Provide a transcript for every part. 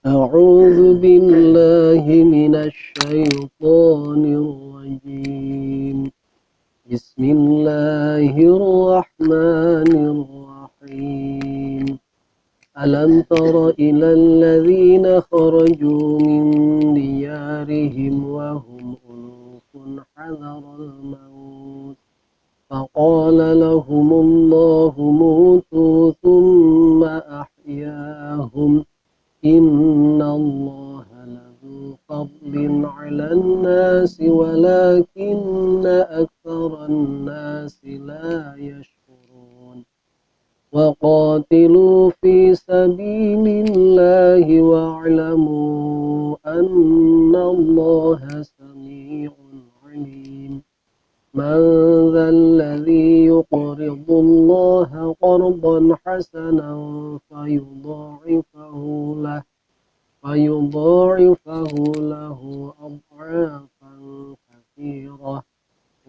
أعوذ بالله من الشيطان الرجيم. بسم الله الرحمن الرحيم. ألم تر إلى الذين خرجوا من ديارهم وهم ألوف حذر الموت فقال لهم الله موتوا ثم أحياهم إن الله لذو فضل على الناس ولكن أكثر الناس لا يشكرون. وقاتلوا في سبيل الله واعلموا أن الله سميع عليم. من ذا الذي يقرض الله قرضا حسنا فيضاعفه له أضعافا كثيرة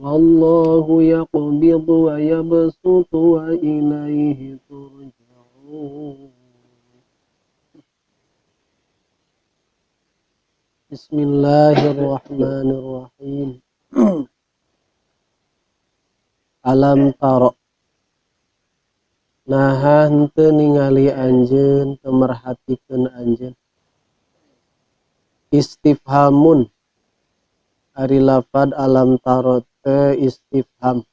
والله يقبض ويبسط وإليه ترجعون. بسم الله الرحمن الرحيم. Alam taro, naha henteu ningali anjeun, teu merhatikeun anjeun. Istifhamun, ari lafad alam taro teh istifham,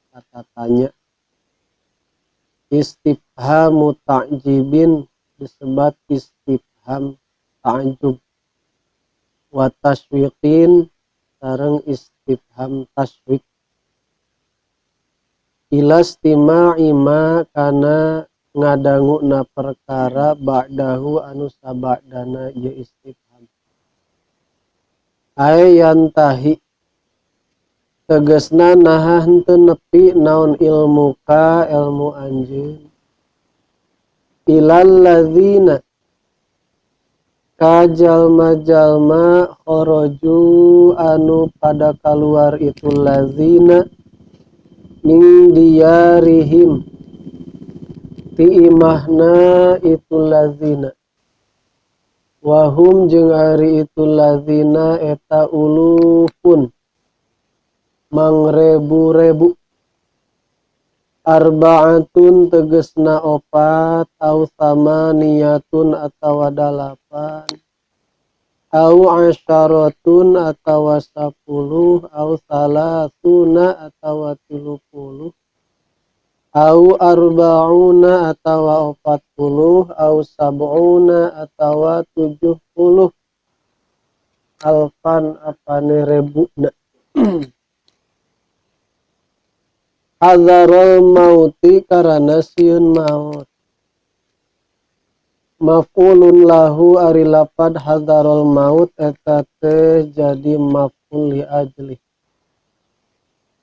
kata tanya. Istifhamu ta'jibin disebat istifham ta'jub, wa taswiqin sareng istifham taswiq. Ilastima'i ma kana ngadanguna perkara ba'dahu anu sabadana ieu istifham. Ay yantahi tegasna naha henteu nepi naon ilmuka ilmu anjeun ilal ladzina ka jalma-jalma kharaju anu pada kaluar itu ladzina min diyarihim ti imahna itu lazina wahum jeung ari itu lazina eta ulufun mangrebu-rebu arbaatun tegesna opat au samaniyatun atawa dalapan au asyaratun atawa 10 au salasuna atawa 30 au arba'una atawa 40 au sab'una atawa 70 alfan apane rebuna. Hadzarul mauti karana sieun maut. Maf'ulun lahu ari lapad hadzarul maut eta teh jadi maf'ul li ajli.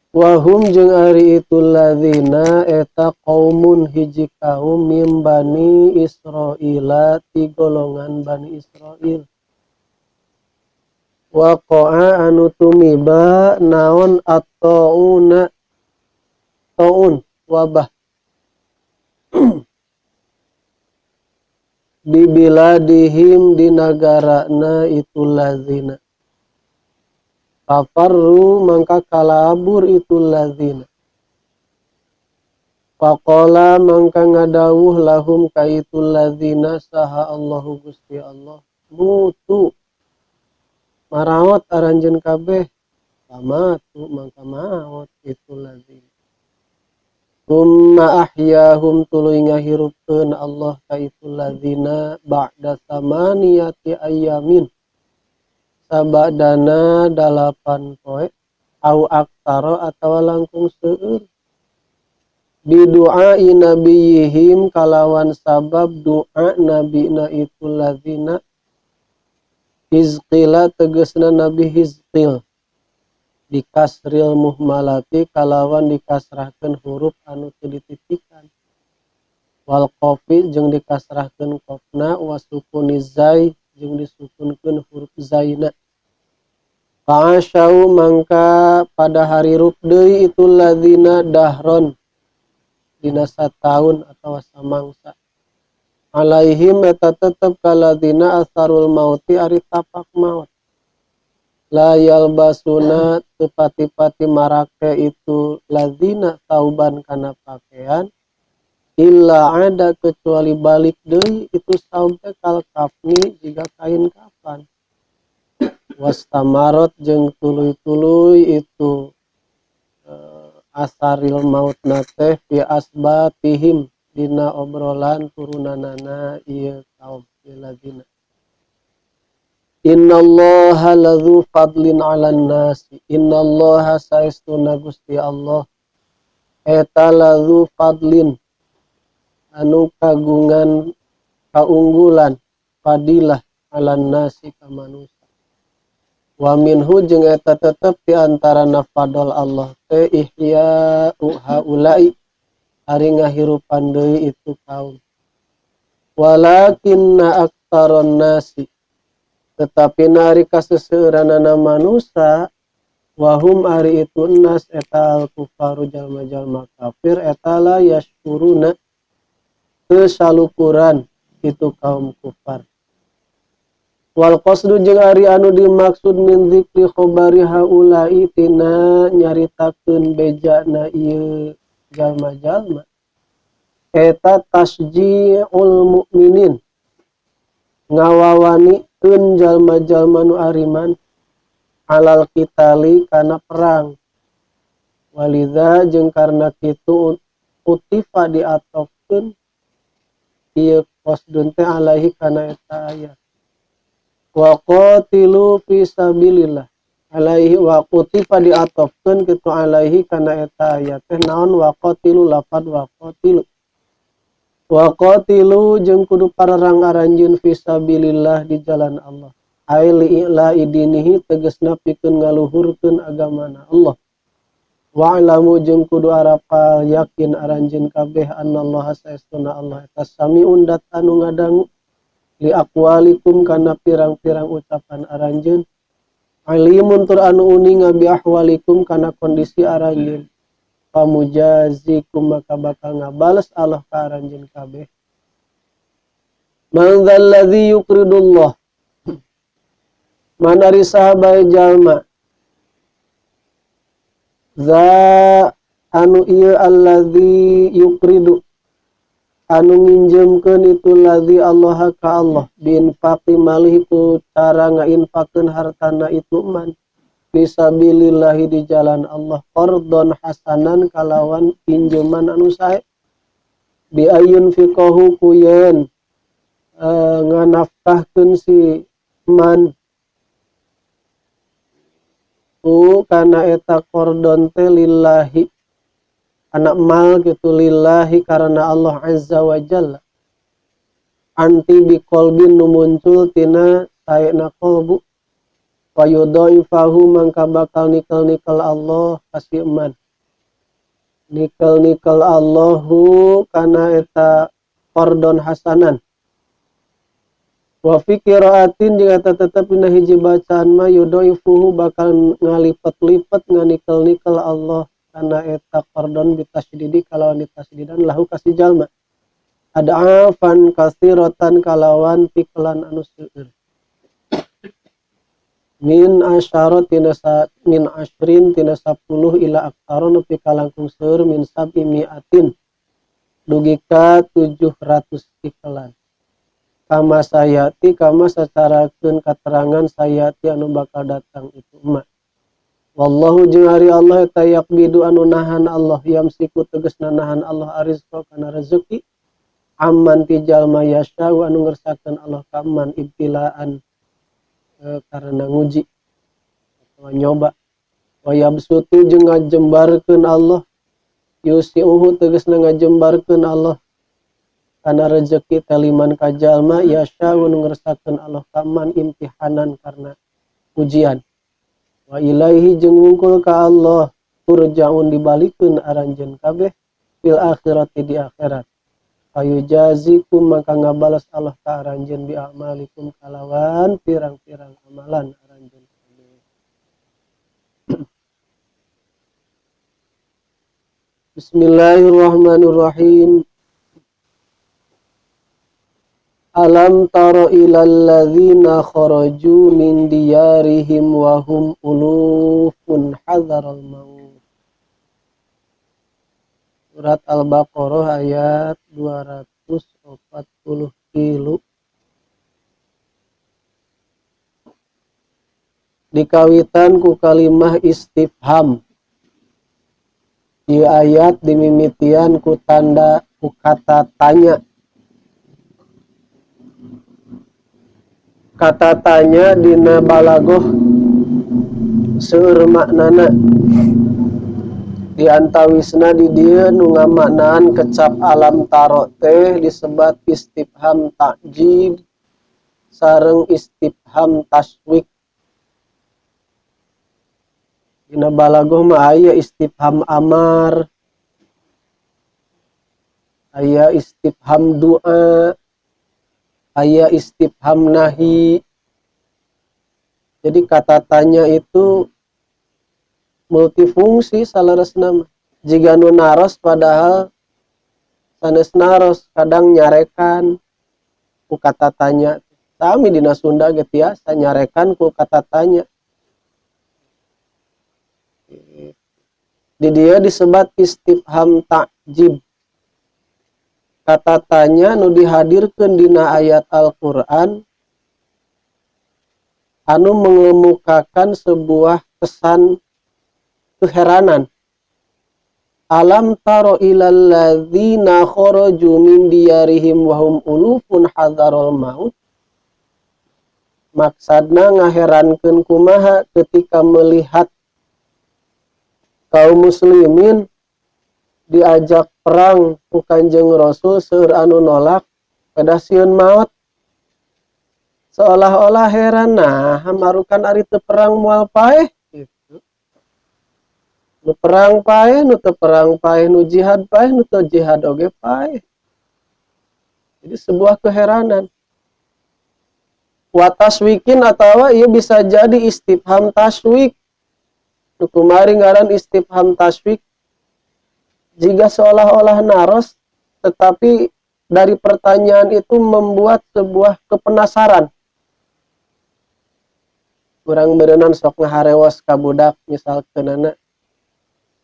Wahum jeung ari itu ladzina eta qaumun hiji kaum mim bani Israila ti golongan Bani Israil. Waqa'a anu tumiba naon at-ta'una ta'un wabah bibiladihim di nagarana itu lazina fafarru mangka kalabur itu lazina faqala mangka ngadawuh lahum ka itu lazina saha Allahu Gusti Allah mutu marawat aranjeun kabeh pamatu mangka maot itu lazina Summa ahyahum tuluy ngahirupkeun Allah ka itu ladzina ba'da samaniyati ayyamin sabadana 8 poe au aktara atawa langkung seueur bidu'ai nabiyihim kalawan sabab doa nabina itu ladzina Hizqila tegesna Nabi Hizqil dikasril muhmalati kalawan dikasrahkeun huruf anu teu dititikan wal qafi jeung dikasrahkeun qafna wa sukuni zai jeung disukunkeun huruf zaina fa'asyau mangka pada hari rup deui itu ladzina dahron dina sataun atawa samangsa. Alaihim eta tetep ka ladina asarul mauti ari tapak maut. La yalbasuna teu pati-pati marake itu ladina tauban kana pakaian illa ada kecuali balik deui itu saum teh kal kafni jiga kain kafan. Wastamarot jeung tuluy-tuluy itu asaril mautna teh fi asbatihim dina obrolan turunanana ieu kaum ieu ladina. Innallaha ladzu fadlin 'alan nasi. Innallaha saestuna Gusti Allah eta ladzu fadlin anu kagungan kaunggulan fadilah 'alan nasi ka manusia. Wa minhu jeung eta tetep di antarana fadl Allah teh ihya'u haula'i ari ngahirupan deui itu kaum. Walakinna aktsaron nasi tetapi nari kaseseuranana manusia wahum ari itu nas eta al kufaru jalma-jalma kafir eta la yashkuruna teu salukuran itu kaum kufar. Wal qasdu jeung ari anu dimaksud min zikri khabari haula'i tina nyaritakeun bejana ieu jalma-jalma eta tasji'ul mukminin ngawawanikeun jalma-jalma nu ariman alal qitali kana perang. Walidza jeung karena kitu utifa diatofkeun ieu qasdun teh alaihi kana eta ayat. Wa qatilu fi sabilillah alaihi wa utifa diatofkeun kitu alaihi kana eta ayat teh naon wa qatilu lafad wa qatilu. Wa qatilu jeung kudu pararang aranjeun fi sabilillah di jalan Allah. Ai li'ila dinihi tegasna pikeun ngaluhurkeun agamana Allah. Wa alamu jeung kudu arapal yakin aranjeun kabeh annallaha saestuna Allah eta samiun dat anu ngadangu li aqwalikum kana pirang-pirang ucapan aranjeun. Alimun tur anu uninga bi ahwalikum kana kondisi aranjeun. Pamujazikum maka bakal ngabales Allah ka aranjeun kabeh. Man dzalladzi yuqridullah man ari sahabae jalma za anu ieu alladzi yuqridu anu nginjemkeun itu ladzi Allah ka Allah binfaqi malihi ku cara ngainfakeun hartana itu man fisabilillahi di jalan Allah qardon hasanan kalawan pinjeman anu sae bi ayun fiqahu ku yen nganafkahkeun si man ku kana eta qardon teh lillahi anak mal gitu lillahi karena Allah azza wa jalla anti biqalbin nu muncul tina saena qalbu wa yudhaifahu mangka bakal nikel-nikel Allah kasih iman nikel-nikel Allahu kana eta qardon hasanan wa fi qiraatin jeung eta tetep dina hiji bacaan mah yudhaifuhu bakal ngalipet-lipet nganikel-nikel Allah kana eta qardon bitasydidi kalawan ditasdidan lahu kasih jalma ad'afan katsiratan kalawan tikelan anu seueur min asyara tina sa, min ashrin tina 10 ila aktsara nepi ka langkung seueur min sab'i mi'atin dugi ka 700 tikelan kama sayati kama sacarakeun katerangan sayati anu bakal datang itu emak. Wallahu jeung ari Allah eta yaqbidu anu nahan Allah yamsiku tegasna nahan Allah arizqa kana rezeki amman ti jalma yasya anu ngersakeun Allah ka man ibtilaan karena nguji atau nyoba wa yabsutu jeung ngajembarkeun Allah yusiuhu tegasna ngajembarkeun Allah kana rezeki taliman ka jalma yasya anu ngersakeun Allah ka man imtihanan karena ujian. Wa ilaihi jeung wungkul ka Allah turja'un dibalikeun aranjeun kabeh fil akhirati di akhirat. Fayujazikum maka ngabales Allah ka aranjeun bi a'malikum kalawan pirang-pirang amalan aranjeun kabeh. Bismillahirrahmanirrahim. Alam tara ilal ladzina kharaju min diyarihim wa hum ulufun hadzaral maut. Surat Al-Baqarah ayat 243. Dikawitan ku kalimah istifham. Di ayat dimimitian ku tanda ku kata tanya. Kata tanya dina balagoh seueur maknana. Di antawisna di dieu nu ngamaknaan kecap alam taro teh disebat istifham ta'jib sareng istifham taswik. Dina balagoh mah aya istifham amar, aya istifham doa, aya istifham nahi. Jadi kata tanya itu multifungsi saleresna mah. Jiga nu naros padahal sanes naros, kadang nyarekan ku kata tanya. Sami dina Sunda ge tiasa nyarekan ku kata tanya. Di dia disebat istifham ta'jib. Kata tanya nu dihadirkeun dina ayat Al-Qur'an anu mengemukakan sebuah kesan keheranan. Alam taro ilal ladzina kharaju min diyarihim wa hum ulufun hadzarul maut. Maksudna ngaherankeun kumaha ketika melihat kaum muslimin diajak perang ku Kanjeng Rasul seueur anu nolak pada sieun maut. Seolah-olah heran, nah marukan ari teu perang moal paeh gitu. Nu perang paeh, nu teu perang paeh, nu jihad paeh, nu teu jihad oge paeh. Jadi sebuah keheranan. Wa taswikin atawa ieu bisa jadi istifham taswik. Nu kumari ngaran istifham taswik jika seolah-olah naros, tetapi dari pertanyaan itu membuat sebuah kepenasaran. Kurang berenang sok ngaharewos ka budak misalkeunana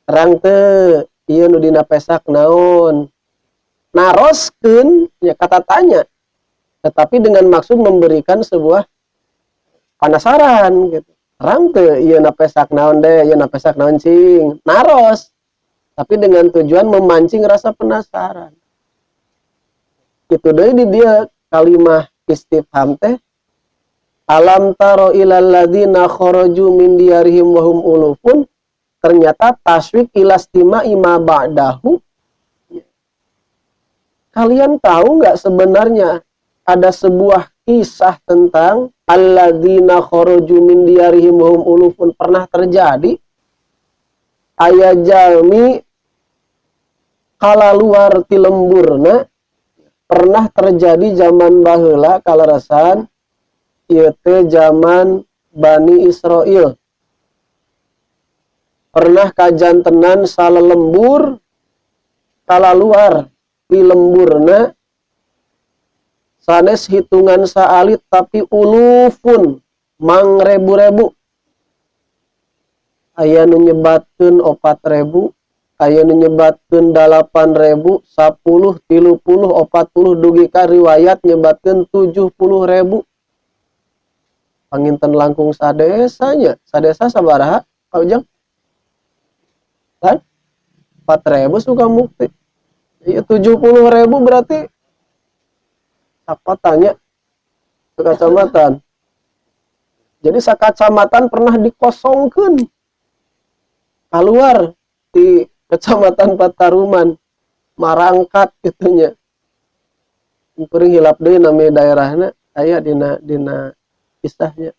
terang teu ieu nu dina pesak naon, naroskeun ya kata tanya, tetapi dengan maksud memberikan sebuah penasaran gitu. Terang teu ieu na pesak naon deh, ieu na pesak naon cing, naros tapi dengan tujuan memancing rasa penasaran. Itu deui di dia kalimah istifham teh alam taro ilal ladzina kharaju min diyarihim wa hum ulufun, ternyata taswik ilastima ima ba'dahu. Kalian tahu nggak sebenarnya ada sebuah kisah tentang alladzina kharaju min diyarihim wa hum ulufun pernah terjadi? Aya jalmi kalaluar ti lemburna, pernah terjadi zaman baheula kalarasan ieu teh zaman Bani Israel. Pernah kajantenan salelembur kalaluar ti lemburna sanes hitungan saalit tapi ulufun mangrebu-rebu. Aya nu nyebatkeun 4.000, aya nu nyebatkeun 8.000, 10, 30, 40, dugi ka riwayat nyebatkeun 70.000. Panginten langkung sadesanya. Sadesa sabaraha, Pak Ujang? Kan? 4.000 suka mukti. Iya, 70.000 berarti apa tanya ke kecamatan. Jadi sakacamatan pernah dikosongkeun. Keluar di Kecamatan Pataruman, marangkat gitunya. Kuring hilap deui nami daerahna, aya dina kisahnya.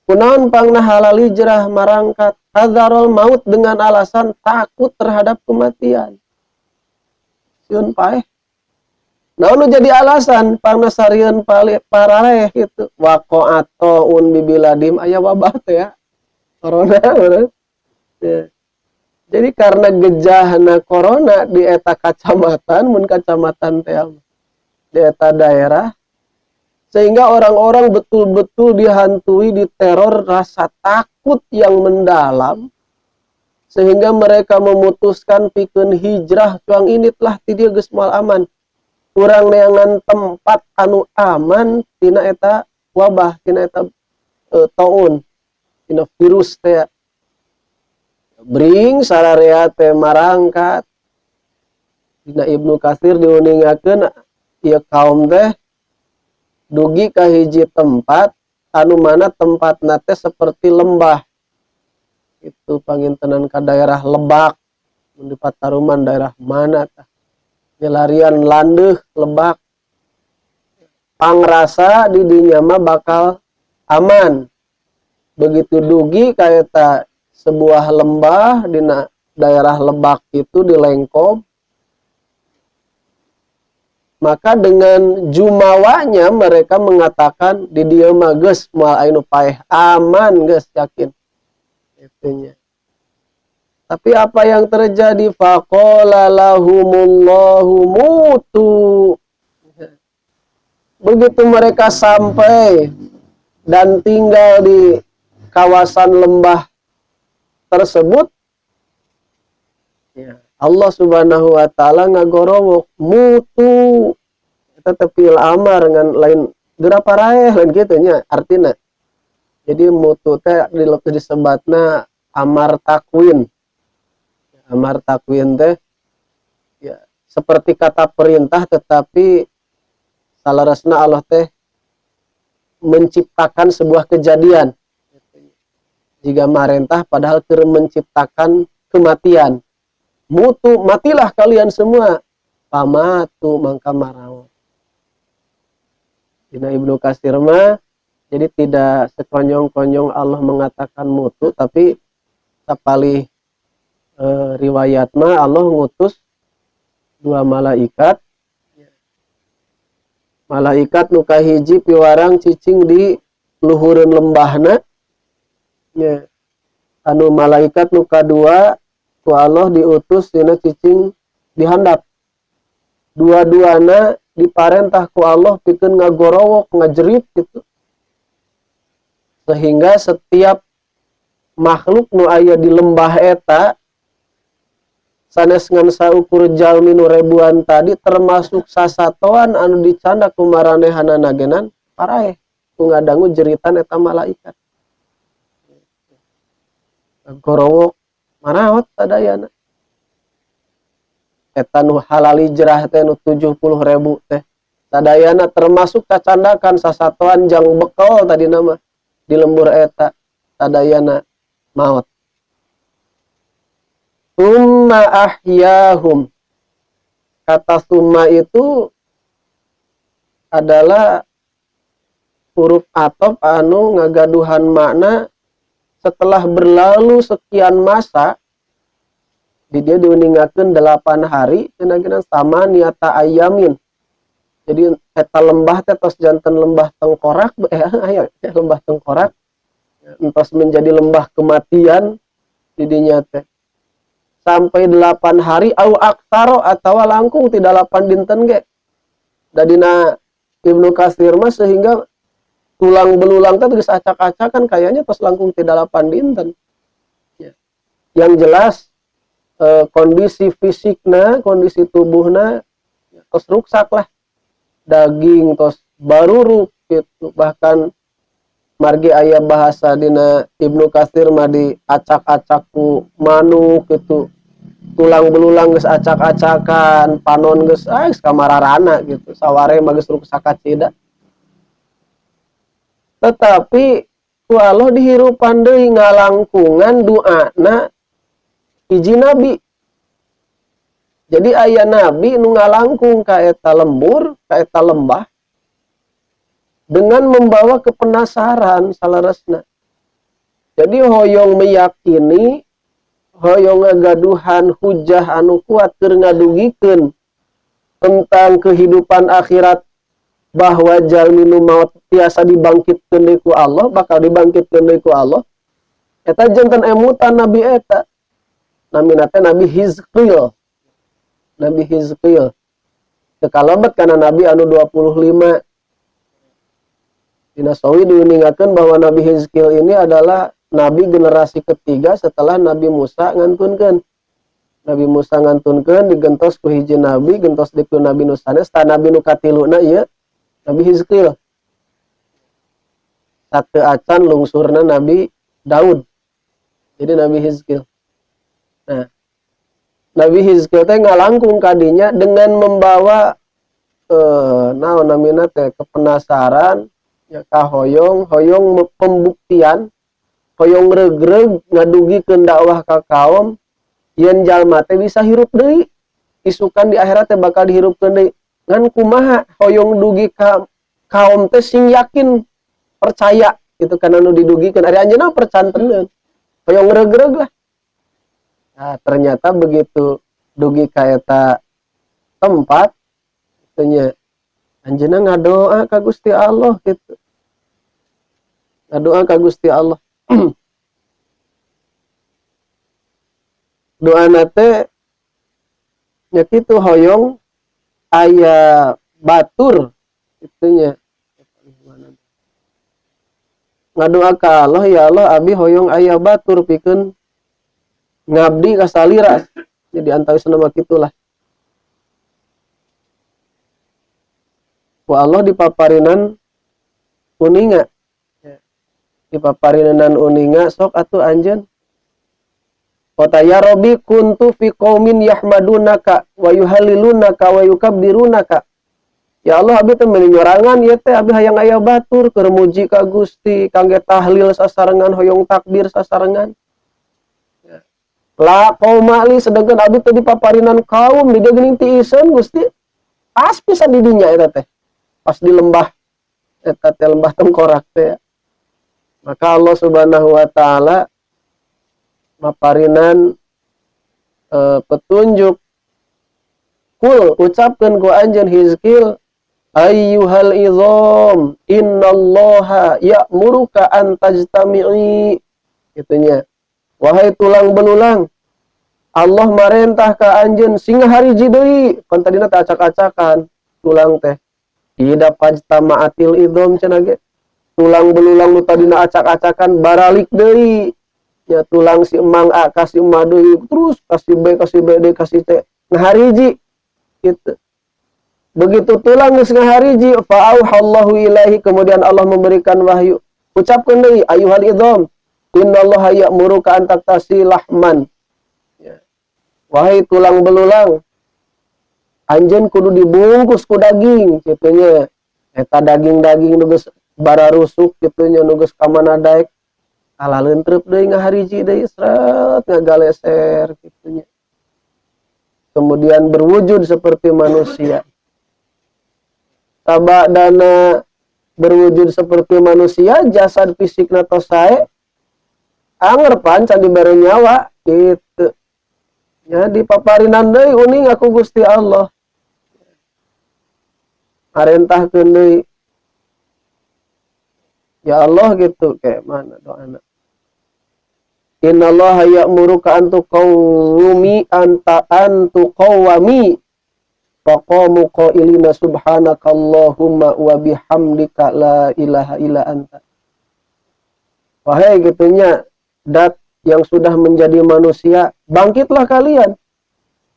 Kunaon pangna halal hijrah marangkat hadzarul maut dengan alasan takut terhadap kematian. Sieun paeh. Naon nu jadi alasan pangna sarieun parareh gitu. Waqa'atun bibiladim aya wabah teh ya. Corona bener. Ya. Jadi karena gejahna corona di eta kacamatan, mun kacamatan teh di eta daerah, sehingga orang-orang betul-betul dihantui, diteror rasa takut yang mendalam, sehingga mereka memutuskan pikeun hijrah. Cuang ini telah ti dieu geus moal aman, urang neangan tempat anu aman tina eta wabah, tina eta taun, tina virus teh. Bring sararea teh marangkat. Dina Ibnu Katsir diuningakeun, ieu kaum teh dugi ka hiji tempat anu mana tempatna teh seperti lembah itu, pangintenan ka daerah Lebak. Mun di Pataruman daerah mana tah, nyelarian landeuh lebak, pangrasa di dinya mah bakal aman. Begitu dugi ka eta sebuah lembah dina daerah Lebak itu di Lengkob, maka dengan jumawanya mereka mengatakan di dieu mah geus moal aya nu paeh, aman geus, yakin itunya. Tapi apa yang terjadi? Faqala lahumullahu mutu. Begitu mereka sampai dan tinggal di kawasan lembah tersebut ya, Allah Subhanahu wa taala ngagorowok mutu. Eta teh fi'il amar ngan lain geura paraeh, lain kitu nya artina. Jadi mutu teh disebatna amar takwin. Amar takwin teh ya seperti kata perintah, tetapi saleresna Allah teh menciptakan sebuah kejadian. Jika marentah padahal keur menciptakan kematian. Mutu, matilah kalian semua. Famatu, mangka maraot. Dina Ibnu Katsir mah jadi tidak sekonyong-konyong Allah mengatakan mutu, tapi sapalih riwayat mah Allah ngutus dua malaikat. Malaikat nu kahiji piwarang cicing di luhureun lembahna nya, anu malaikat nu kadua ku Allah diutus dina cicing di handap. Dua-duana diparentah ku Allah pikeun ngagorowok, ngajerit gitu, sehingga setiap makhluk nu aya di lembah eta, sanes ngan saukur jalmi nu ribuan tadi, termasuk sasatoan anu dicandak ku maranehanana genan paraeh ku ngadangu jeritan eta malaikat. Gorowok, maraot sadayana. Eta nu halal hijrah teh nu 70.000 teh sadayana, termasuk cacandakan sasatoan jang bekel tadi nama di lembur eta, sadayana maut. Tsumma ahyahum. Kata summa itu adalah huruf athof anu ngagaduhan makna setelah berlalu sekian masa. Di dia diuningakeun 8 hari cenah, samaniyata ayyamin. Jadi eta lembah teh tos janten lembah tengkorak, aya lembah tengkorak, entos menjadi lembah kematian di dinya teh sampai 8 hari, au aktsaro, atawa langkung ti 8 dinten ge. Dadina Ibnu Katsir mah sehingga tulang belulang teh geus acak-acakan, kayaknya tos langkung ti 8 dinten ya. Yang jelas kondisi fisikna, kondisi tubuhna ya, tos ruksak lah, daging tos baruruk gitu. Bahkan margi aya bahasa dina Ibnu Katsir mah di acak-acak ku manuk gitu, tulang belulang geus acak-acakan, panon geus ah geus kamararana gitu, saware mah geus ruksak kacida. Tetapi ku Allah dihirupan deui ngalangkungan doana hiji nabi. Jadi aya nabi nu ngalangkung ka eta lembur, ka eta lembah, dengan membawa kepenasaran saleresna. Jadi hoyong meyakini, hoyong ngagaduhan hujah anu kuat keur ngadugikeun tentang kehidupan akhirat, bahwa jalmi nu maot tiasa dibangkitkeun deui ku Allah, bakal dibangkitkeun deui ku Allah. Eta janten emutan nabi eta. Namina teh Nabi Hizqil. Nabi Hizqil. Teu kalebet kana nabi anu 25. Dina Sawi diuningakeun bahwa Nabi Hizqil ini adalah nabi generasi ketiga setelah Nabi Musa ngantunkeun. Nabi Musa ngantunkeun, digentos ku hiji nabi, gentos deui ku nabi nu sanes, tah nabi nu katiluna ieu Nabi Hizqil. Satu acan lungsurna Nabi Daud. Jadi Nabi Hizqil. Nah, Nabi Hizqil teh ngalangkung kadinya dengan membawa naon namina teh, kepenasaran ya, kahoyong hoyong pembuktian, hoyong regreg ngadugikeun dakwah ka kaum yen jalma teh bisa hirup deui, isukan di akhirat teh bakal dihirupkeun deui. Ngan kumaha hoyong dugi ka kaum teh sing yakin, percaya gitu kana nu didugikeun, ari anjeunna percanteneun, hoyong regreg lah. Nah, ternyata begitu dugi ka eta tempat kitu nya, anjeunna ngadoa ka Gusti Allah gitu, ngadoa ka Gusti Allah. Doana teh nya kitu, hoyong aya batur kitu nya, ngadoa ka Allah, "Ya Allah, abi hoyong aya batur pikeun ngabdi ka salira." Jadi antawisna mah kitulah. Ku Allah dipaparinan uninga, dipaparinan uninga, "Sok atuh anjeun." Kota, "Ya Rabbi, kuntu fi qaumin yahmadunaka wa yuhallilunaka wa yukabbirunaka." Ya Allah, abi teh meuni nyorangan ieu teh, abi hayang aya batur keur muji ka Gusti, kangge tahlil sasarengan, hoyong takbir sasarengan. La qauma li, sedangkan abi teh dipaparinan kaum di dieu geuning tiiseun, Gusti. Pas pisan di dinya eta teh. Pas di lembah eta teh, lembah tengkorak teh. Maka Allah Subhanahu wa taala maparinan petunjuk, "Kul, ucapkeun ku anjeun Hizkil, ayyuhal izam, innallaha ya'muruka an tajtami'i," kitu nya. "Wahai tulang belulang, Allah marentah ka anjeun sing hariji deui." Pan tadina teh acak-acakan tulang teh. Ida fajtama'atil idham cenah ge. Tulang belulang nu tadina acak-acakan baralik deui. Ya, tulang si emang A kasih emak deui, terus kasih B, kasih B deui, kasih C, ngahariji gitu. Begitu tulang geus ngahariji, fa'auhallahu ilaihi, kemudian Allah memberikan wahyu, "Ucapkeun deui, ayyuhal idham, innallaha ya'muruka an taktasi lahman." Ya. "Wahai tulang belulang, anjeun kudu dibungkus ku daging," kitu nya. Eta daging-daging nu geus bararusuk kitu nya, nu geus ka mana daek, kalah leunteup deui, ngahariji deui, sret, ngagaleser kitu nya. Kemudian berwujud seperti manusia. Sabadana berwujud seperti manusia, jasad fisikna tos sae, anger pan can dibere nyawa gitu. Ya, dipaparinan deui uning ku Gusti Allah. Marentahkeun deui. Ya Allah gitu, kayak mana doana. "Innallaha ya'muruka an tuqawwimi anta an tuqawwami faqamu qailina subhanakallahumma wa bihamdika la ilaha illa anta." "Wahai," gitunya, "dat yang sudah menjadi manusia, bangkitlah kalian."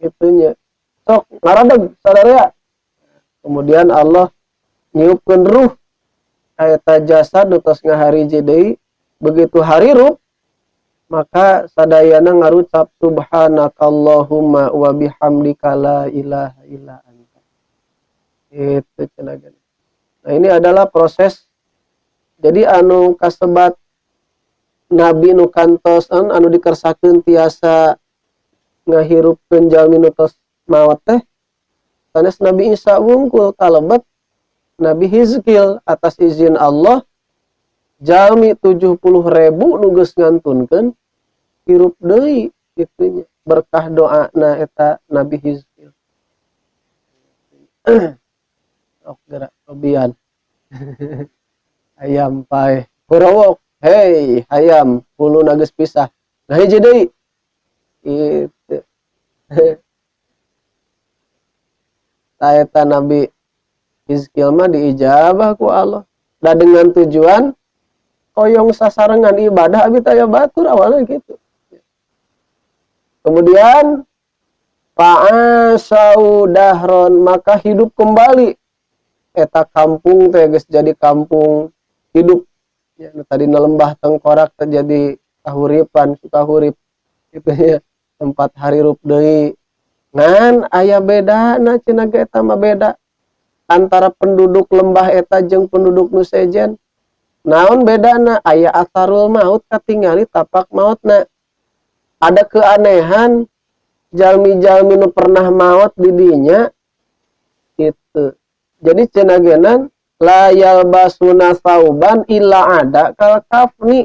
Gitunya. Sok ngaradeg sadaya. Kemudian Allah niupkeun ruh eta jasad nu tos ngahariji deui. Begitu harirup, maka sadayana ngarucap subhanakallahumma wa bihamdika la ilaha illa anta. Itu cenah. Nah, ini adalah proses. Jadi anu kasebat nabi nu kantos anu dikersakeun tiasa ngahirupkeun jalmi nu tos maot teh sanes Nabi Isa wungkul, kalebet Nabi Hizkil. Atas izin Allah, jalmi 70.000 nu geus ngantunkeun hirup deui kitu nya, berkah doana eta Nabi Hizkil. Sok gerak lebihan. Hayam paeh hurewok, hei hayam, huluna geus pisah. Nah, hiji deui. Gitu. Tah, eta Nabi Hizkil mah diijabah ku Allah. Da dengan tujuan hoyong sasarengan ibadah, abi taya batur awalnya gitu. Kemudian fa'asyau dahron, maka hidup kembali eta kampung teh, geus jadi kampung hidup ya. Nu tadi lembah tengkorak terjadi kahuripan, suka hurip gitu ya, tempat harirup deui. Ngan aya bedana cenah ge, eta mah beda antara penduduk lembah eta jeung penduduk nu sejen. Naon bedana? Aya atharul maut, katingali tapak mautna. Ada keanehan jalmi-jalmi nu pernah maut di dinya gitu. Jadi cenah genan la yalbasuna sauban illa ada kal kafni,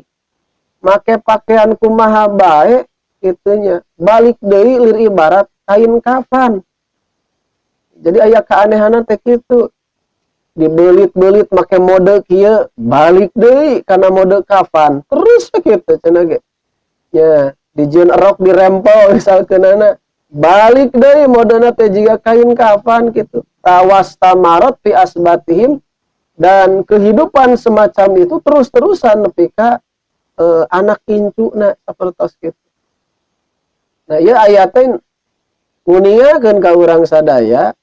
make pakaian kumaha bae itunya balik deui lir ibarat kain kafan. Jadi aya keanehan teh kitu, dibelit-belit make mode kieu, balik deui kana mode kafan terus kitu cenah ge ya. Dijieun rok, dirempel misalkeunana, balik deui modena teh jiga kain kafan gitu. Tawastamarot fi asbatihim, dan kehidupan semacam itu terus-terusan nepi ka anak incuna sapertos kitu. Nah, ieu ayatnya nguningakeun ka urang sadaya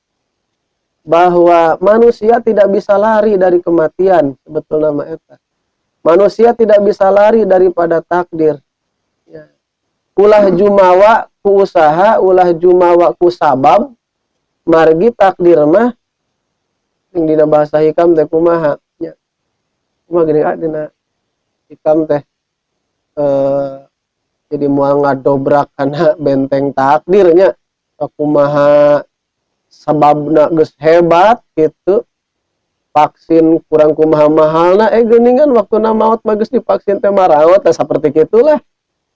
bahwa manusia tidak bisa lari dari kematian sebetulnya mah eta. Manusia tidak bisa lari daripada takdir. Ya. Ulah jumawa ku usaha, ulah jumawa ku sabab, margi takdir mah yang dina bahasa hikam teh kumaha nya? Kumaha gini ah dina hikam teh, jadi moal ngadobrak kana benteng takdirnya. Kumaha sababna geus hebat gitu, vaksin kurang kumaha mahalna, geuningan waktuna maot mah geus divaksin teh maraot teh, saperti kitulah.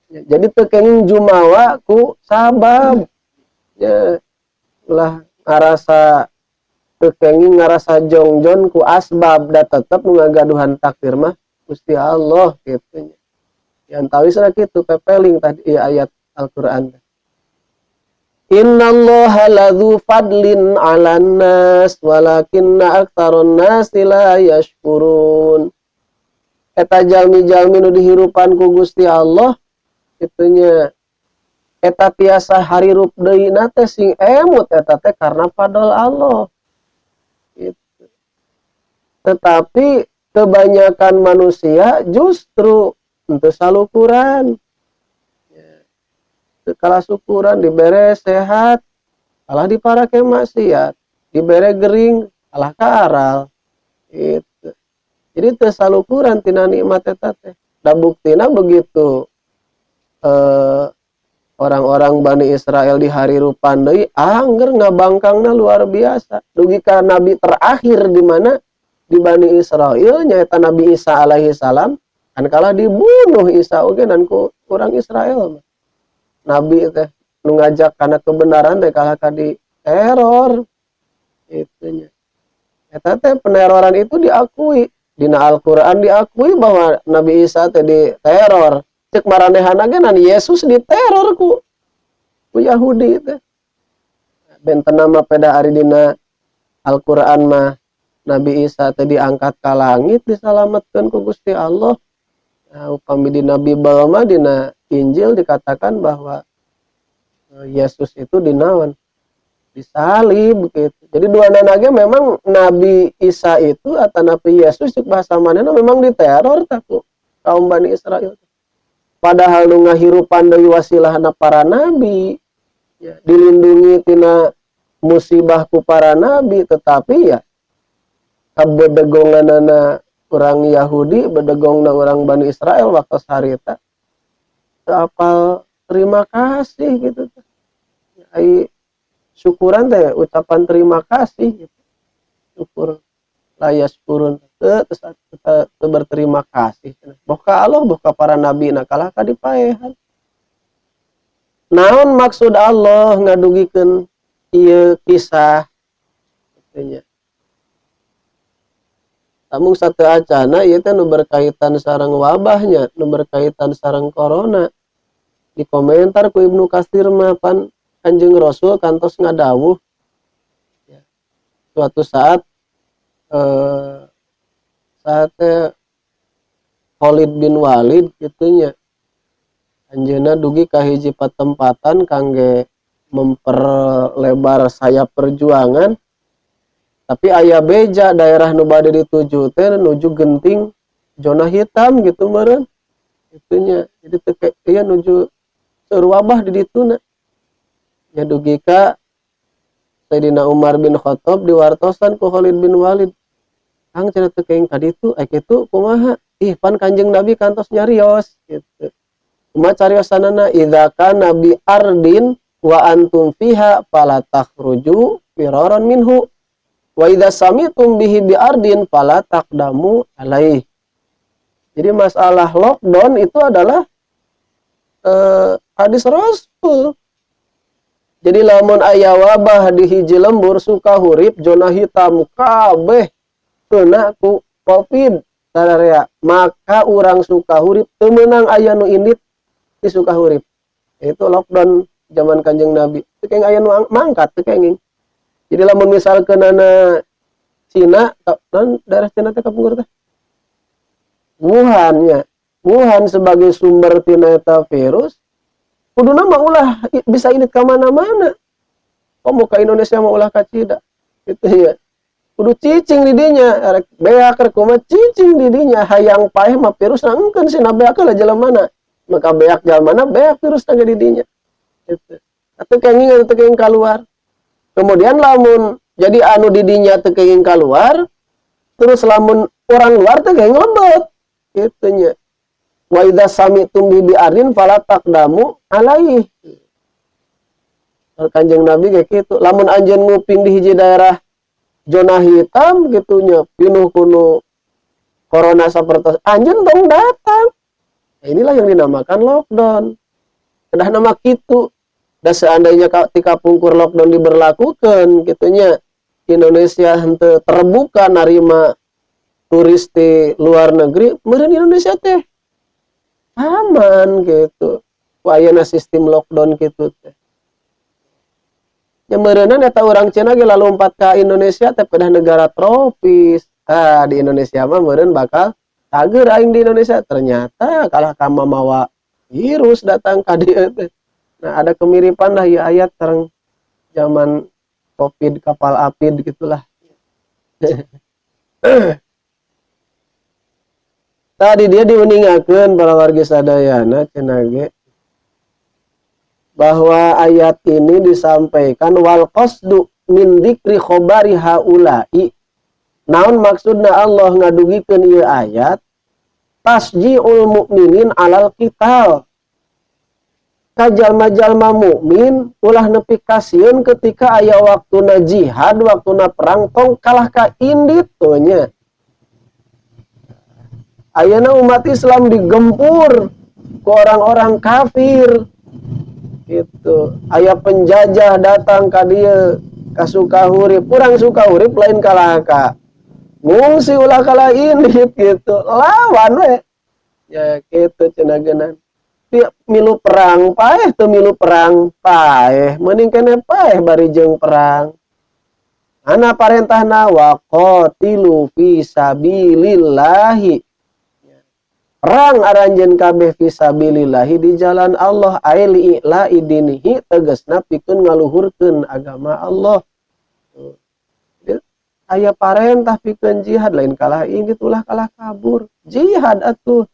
Jadi teu kenging jumawa ku sabab ya, ulah ngarasa teu kenging ngarasa jongjon ku asbab, da tetep nu ngagaduhan takdir mah Gusti Allah gitu nya. Yang tahu kitu pepeling tadi ya, ayat Al-Qur'an. Innallaha ladzu fadlin 'alan nas walakinna aktsaron nasi la yashkurun. Eta jalmi-jalmi nu dihirupan ku Gusti Allah itunya, eta tiasa harirup deui na teh, sing emut eta teh karena fadl Allah. Gitu. Tetapi kebanyakan manusia justru untuk salukuran. Kalah syukuran, dibere sehat kalah diparake maksiat, dibere gering kalah karal itu. Jadi teu salukuran tina nikmat eta teh. Da buktina begitu orang-orang Bani Israel di harirupan deui, angger ngabangkangna luar biasa dugi ka nabi terakhir di mana di Bani Israel, nyaeta Nabi Isa alaihi salam. Kan kalah dibunuh Isa oge dan ku orang Israel. Nabi teh nu ngajak karena kebenaran teh kalah ka di teror itunya. Eta teh peneroran itu diakui dina Al-Qur'an, diakui bahwa Nabi Isa teh di teror. Cek maranehana ge nan Yesus diteror ku Yahudi teh. Benten nama pada ari dina Al-Qur'an mah Nabi Isa teh diangkat ke langit, disalametkeun ku Gusti Allah. Nah, upami dina Bible mah, dina Injil dikatakan bahwa Yesus itu dinaon, disalib gitu. Jadi dua nanage memang Nabi Isa itu atau Nabi Yesus cek bahasa manehna memang diteror tah ku kaum Bani Israel. Padahal nu ngahirupan deui wasilahna para nabi, ya, dilindungi tina musibah ku para nabi, tetapi ya kabedegonganana orang Yahudi, bedegongna orang Bani Israel waktu harita apal terima kasih gitu. Ai syukuran teh ucapan terima kasih gitu. Syukur la yaskurun, teu teu berterima kasih. Boh ka Allah, boh ka para nabi, na kalah ka dipaehan. Naon maksud Allah ngadugikeun ieu kisah kitu nya? Namun sateuacana ieu teh nu berkaitan sareng wabahnya, nu berkaitan sareng corona. Di komentar ku Ibnu Katsir mah, pan Kanjeng Rasul kantos ngadawuh ya, suatu saat saatnya Khalid bin Walid gitunya, anjeunna dugi ka hiji patempatan kangge memperlebar sayap perjuangan, tapi aya beja daerah nu bade dituju teh nuju genting zona hitam gitu meureun itunya. Jadi teu ieu nuju seueur wabah di dituna ya. Dugi ka Sayyidina Umar bin Khattab diwartosan ku Khalid bin Walid, "Kang," cenah, "teu kenging ka ditu." "Eh, kitu kumaha?" "Ih, pan Kanjeng Nabi kantos nyarios gitu." Kumaha cariosanana? "Idza kana bi ardin wa antum fiha fala takhruju firaran minhu, wa idza sami'tum bihi bi ardin fala taqdamu alaih." Jadi masalah lockdown itu adalah hadis Rasul. Jadi lamun aya wabah di hiji lembur Sukahurip, zona hitam kabeh kena ku Covid sararea, maka urang Sukahurip teu meunang aya nu indit di Sukahurip. Itu lockdown zaman Kanjeng Nabi. Teu kenging aya nu mangkat, teu kenging. Jadi lamun misalkeun ana Cina, non daerah Cina teh kapungkur teh Wuhan nya. Wuhan sebagai sumber tina eta virus, kuduna mah ulah bisa indit ka mana-mana. Komo ka Indonesia mah ulah kacida. Gitu ya. Kudu cicing di dinya, rek beak rek kumaha cicing di dinya, hayang paeh mah virus engkeun sina beak lah jelema. Maka beak jalmana, beak virus ge di dinya. Gitu. Atuh kenging teu kenging keluar. Kemudian lamun jadi anu di dinya teu kenging keluar, terus lamun orang luar teu kenging lebet. Gitu nya. Wa idza sami'tum bi ardin fala taqdamu alaih. Kanjeng Nabi kayak gitu. Lamun anjeun nguping di hiji daerah zona hitam gitunya, pinuh ku nu corona sapertos, anjeun tong datang. Nah, inilah yang dinamakan lockdown. Kedah nama kitu. Dan seandainya ketika pungkur lockdown diberlakukan gitunya, Indonesia henteu terbuka narima turis di luar negeri, meureun Indonesia teh aman gitu. Ku ayeuna sistem lockdown gitu teh. Ya meureunan eta urang Cina ge lalompat ka Indonesia teh pedah negara tropis. Ah, di Indonesia mah meureun bakal cager aing di Indonesia. Ternyata kalah ka mamawa virus datang ka dieu teh. Nah, ada kemiripan lah ya ayat sareng zaman Covid kapal api gitulah. Tadi dia diuningakeun para wargi sadayana cenah ge bahwa ayat ini disampaikan wal qasdu min dzikri khabari haula'i. Naon maksudna Allah ngadugikeun ieu ayat? Tasji'ul mukminin alal qital, ka jalma-jalma mukmin ulah nepi kasieun ketika aya waktuna jihad, waktuna perang, tong kalah ka indit tuh nya. Ayeuna umat Islam digempur ku orang-orang kafir gitu. Aya penjajah datang ka dieu ka Sukahurip, urang Sukahurip lain kalah ka ngungsi, ulah kalah indit gitu, lawan we ya gitu cenah geunan. Milu perang paeh, teu milu perang paeh, mending keneh paeh bari jeung perang. Ana parentahna waqatilu fi sabilillahi, perang aranjeun kabeh, fi sabilillahi di jalan Allah, ai li i'la'i dinihi, tegasna pikeun ngaluhurkeun agama Allah. Aya parentah pikeun jihad, lain kalah indit, ulah kalah kabur, jihad atuh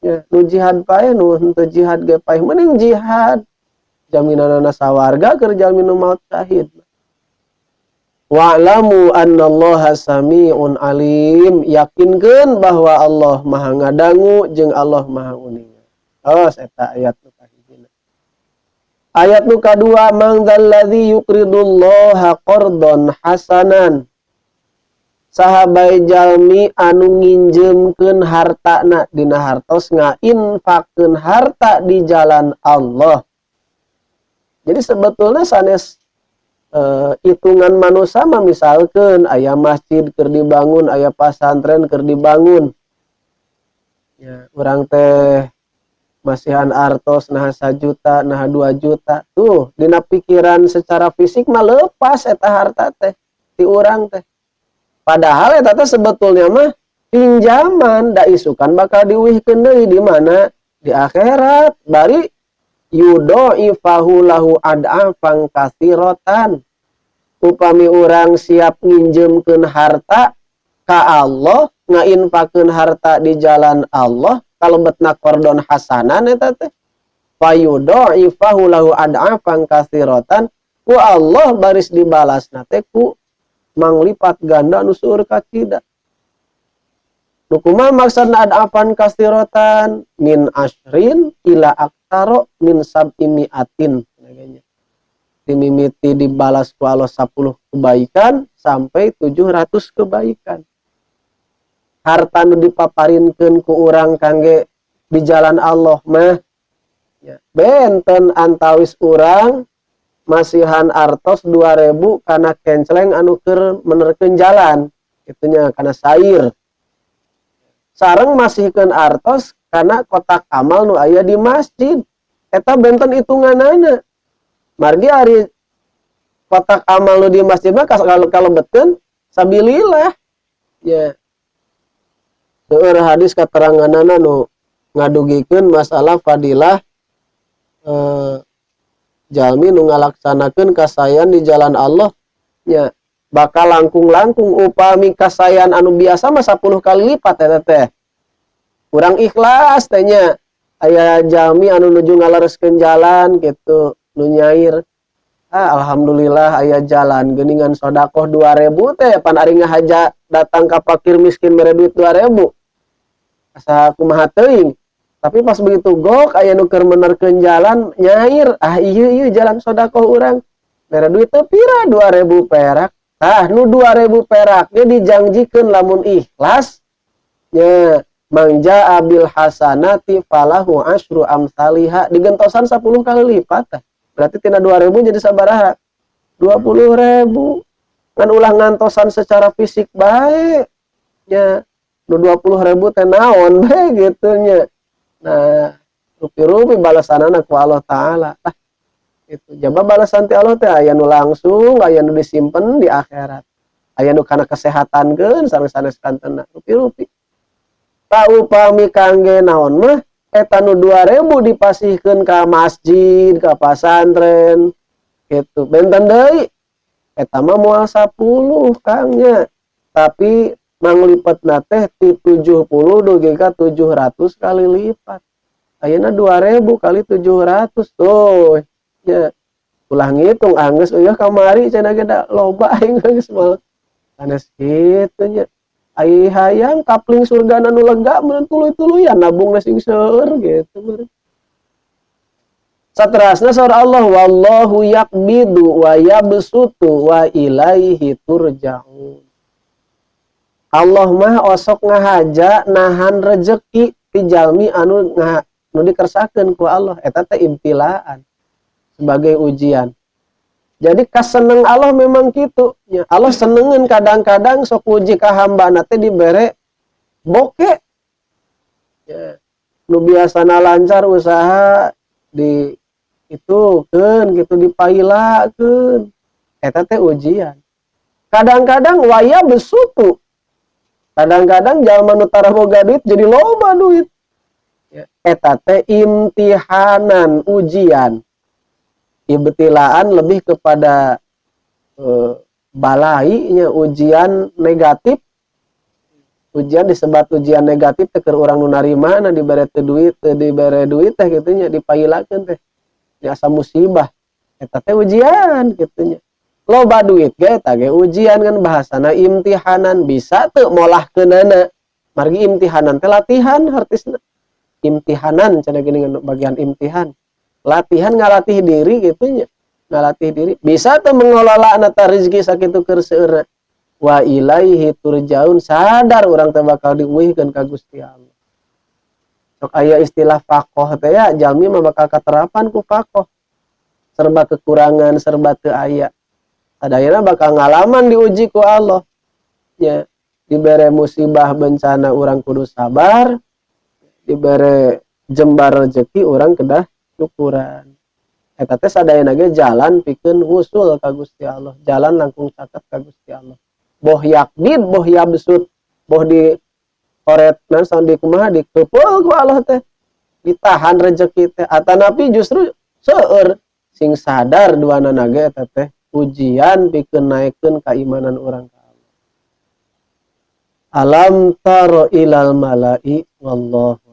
ya. Nu jihad paeh, nu henteu jihad ge paeh, mending jihad, jaminanana sawarga keur jalmi nu maut syahid. Wa'lamu annallaha sami'un alim, yakinkeun bahwa Allah Maha ngadangu jeung Allah Maha uninga. Oh, eta ayat nu kahijina. Ayat nu kadua, man dzalladzi yuqridullaha qardon hasanan, saha bae jalmi anu nginjemkeun hartana, dina hartos ngainfakeun harta di jalan Allah. Jadi sebetulnya sanes hitungan manusia mah, misalkan aya masjid keur dibangun, aya pasantren keur dibangun ya, urang teh Masihan artos, nah 1 juta, nah 2 juta tuh, dina pikiran secara fisik mah lepas eta harta teh ti urang teh. Padahal eta teh sebetulnya mah pinjaman, da isukan bakal diuihkeun deui. Di mana? Di akhirat. Bari yudho'ifahu lahu ad'afan katsiratan. Upami urang siap nginjemkeun harta ka Allah, ngainfakeun harta di jalan Allah, kalebetna qardon hasanan eta teh, fayudho'ifahu lahu ad'afan katsiratan, ku Allah baris dibalasna teh ku manglipat ganda nu seueur kacida. Nu kumaha maksudna ad'afan katsiratan? Min asyrin ila aktsaro min sab'i mi'atin. Dimimiti dibalas ku Allah 10 kebaikan sampai 700 kebaikan. Harta nu dipaparinkeun ku urang kangge di jalan Allah mah ya, benten antawis urang masihan artos 2000 kana kencleng anu keur menerkeun jalan itunya, kana sair, sareng masihkeun artos kana kotak amal nu aya di masjid, eta benten hitunganana. Margi ari kotak amal nu di masjid mah kalau kalebetkeun sabilillah ya. Seueur hadis kateranganana nu ngadugikeun masalah fadilah jalmi nu ngalaksanakeun kasayan di jalan Allah nya, bakal langkung-langkung. Upami kasayan anu biasa mah 10 kali lipat eta teh. Kurang ikhlas teh nya, aya jalmi anu nuju ngalereskeun jalan gitu, nu nyair, ah, alhamdulillah aya jalan geuningan, sodakoh 2000 teh. Pan ari ngahaja datang ka fakir miskin mere duit 2000 asa kumaha teuing, tapi pas begitu gok aya nu keur menerkeun jalan nyair, ah, iya iya jalan, sodakoh urang mere duit teh pira, 2000 perak. Tah, nu 2000 peraknya dijanjikeun lamun ikhlas nya, man jaa bil hasanati falahu asyru amsaliha, digentosan 10 kali lipat tah. Berarti tina 2000 jadi sabaraha? 20.000. Kan ulah ngantosan secara fisik bae nya, nu 20.000 teh naon bae gitu nya. Nah, rupi-rupi balasanana ku Allah Ta'ala. Tah, itu jaba balasan ti Allah teh aya nu langsung, aya nu disimpen di akhirat, aya nu kana kesehatan keun sareng sanes kantena, rupi-rupi. Tak upami kangge naon mah, eta nu 2000 dipasihkeun ka masjid, ka pasantren gitu, benten deui eta mah, moal 10 Kang nya, tapi manglipetna teh ti 70 dugi ka 700 kali lipat. Ayeuna 2000 kali 700 tuh nya, ulah ngitung, anggeus eueuh kamari cenah ge da loba aing geus moal sanes kitu nya. Ai hayang kapling surgana nu lega meureun tuluy-tuluyan nabungna sing seueur gitu meureun. Saterasna saur Allah, wallahu yaqbidu wa yabsutu wa ilaihi turja'un. Allah mah osok ngahaja nahan rejeki ti jalmi anu nu dikersakeun ku Allah. Eta teh ibtilaan sebagai ujian. Jadi kaseneng Allah memang gitu ya. Allah senengeun kadang-kadang sok uji ka hambana teh dibere boke ya. Nu biasana lancar usaha di itu keun gitu, dipailakeun, eta teh ujian. Kadang-kadang wayabsutu, kadang-kadang jalma nu tara boga duit jadi loba duit ya. Eta teh imtihanan, ujian. Ibtilaan lebih kepada balainya, ujian negatif. Ujian disebat ujian negatif teh keur urang nu narima na, dibere teu duit, teu dibere duit teh kitu nya, dipailakeun teh asa musibah, eta teh ujian kitu nya. Loba duit ge eta ge ujian kan bahasana imtihanan, bisa teu molahkeunana. Margi imtihanan teh latihan hartisna. Imtihanan cenah geuningan bagian imtihan, latihan, ngalatih diri gitu nya, ngalatih diri bisa teu mengelola eta rezeki sakitu keur seueurna. Wa ilaihi turjaun, sadar urang teh bakal diuihkeun ka Gusti Allah. Sok aya istilah faqoh teh ya, jalmi mah bakal katerapan ku faqoh, serba kekurangan, serba teu aya. Sadayana bakal ngalaman diuji ku Allah ya. Dibere musibah bencana urang kudu sabar, dibere Jembar rezeki, urang kedah syukuran. Eta teh sadayana ge jalan pikeun wusul ka Gusti Allah, jalan langkung caket ka Gusti Allah. Boh yaqbid, boh yabsut, boh di koret naon, di kumaha, dikeupel ku Allah teh, ditahan rezeki teh, atanapi justru seueur, sing sadar duanana ge eta teh ujian pikeun naekkeun keimanan urang ka Allah. Alam taro ilal mala'i wallahu